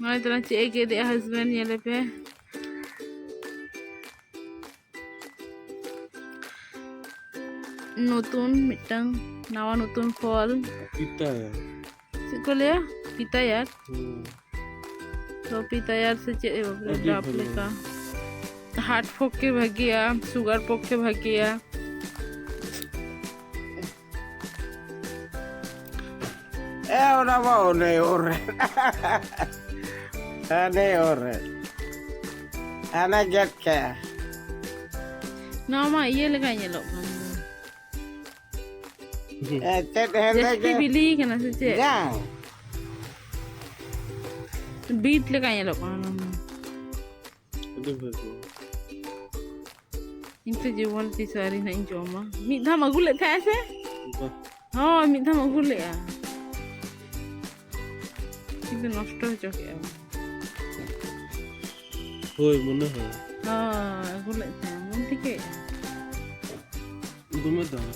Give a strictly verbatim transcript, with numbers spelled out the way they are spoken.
ᱱᱚᱜᱼᱚᱭ ᱛᱟᱞᱟᱝ ᱪᱮᱫ ᱮ ᱜᱮᱫ ᱮᱫᱼᱟ husband, ᱧᱮᱞᱮ ᱯᱮ᱾ ᱱᱚᱛᱩᱱ ᱢᱤᱫᱴᱟᱝ ᱱᱟᱣᱟ ᱱᱚᱛᱩᱱ ᱯᱷᱚᱞ᱾ ᱯᱤᱛᱟᱭᱟᱨ᱾ ᱪᱮᱫ ᱠᱚ ᱞᱟᱹᱭᱟ? ᱯᱤᱛᱟᱭᱟᱨ᱾ ᱦᱩᱸ᱾ ᱛᱚ ᱯᱤᱛᱟᱭᱟᱨ ᱥᱮ ᱪᱮᱫ ᱮ ᱵᱟᱵᱟ, ᱟᱹᱰᱤ ᱰᱟᱵ ᱵᱷᱟᱹᱜᱤ᱾ ᱞᱮᱠᱟ᱾ ᱦᱟᱨᱴ ᱯᱚᱠᱠᱷᱮ ᱵᱷᱟᱜᱮᱭᱟ, ᱥᱩᱜᱟᱨ ᱯᱚᱠᱠᱷᱮ ᱵᱷᱟᱜᱮᱭᱟ᱾ ᱮ, ᱚᱱᱟ ᱢᱟ ᱚᱱᱮ ᱚᱨ ᱨᱮ᱾ ᱦᱟᱱᱮ ᱚᱨ ᱨᱮ᱾ ᱦᱟᱱᱮ ᱜᱮᱫ ᱠᱟᱜᱼᱟ᱾ ᱱᱚᱣᱟ ᱢᱟ ᱤᱭᱟᱹ ᱞᱮᱠᱟ ᱧᱮᱞᱚᱜ ᱠᱟᱱ ᱫᱚ᱾ ᱮ, ᱪᱮᱫ ᱦᱮᱸᱫᱮ ᱡᱟᱹᱥᱛᱤ ᱜᱮ? ᱵᱤᱞᱤ ᱠᱟᱱᱟ ᱥᱮ ᱪᱮᱫ? ᱡᱟᱝ᱾ ᱵᱤᱴ ᱞᱮᱠᱟ ᱧᱮᱞᱚᱜ ᱠᱟᱱᱟ ᱱᱚᱣᱟ ᱢᱟ᱾ ᱟᱹᱰᱤ ᱵᱷᱟᱹᱜᱤ᱾ ᱤᱧ ᱛᱚ ᱡᱤᱵᱚᱱ ᱛᱤᱥ ᱦᱚᱸ ᱟᱹᱣᱨᱤ ᱱᱟᱜ ᱤᱧ ᱡᱚᱢᱟ᱾ ᱢᱤᱫ ᱫᱷᱟᱣ ᱟᱹᱜᱩ ᱞᱮᱫ ᱛᱟᱦᱮᱸᱜ ᱥᱮ? ᱵᱟ᱾ ᱦᱳᱭ, ᱢᱤᱫ ᱫᱷᱟᱣ ᱟᱹᱜᱩ ᱞᱮᱫᱼᱟ᱾ ᱠᱤᱱᱛᱩ ᱱᱚᱥᱴᱚ ᱦᱚᱪᱚ ᱠᱮᱫᱼᱟ᱾ ᱦᱳᱭ, ᱢᱚᱱᱮ ᱦᱳᱭ᱾ ᱦᱳᱭ, ᱟᱹᱜᱩ ᱞᱮᱫ ᱛᱟᱦᱮᱸᱜ᱾ ᱢᱚᱱ ᱴᱷᱤᱠᱟᱹᱭᱮᱫᱼᱟ? ᱫᱚᱢᱮ ᱫᱟᱢ᱾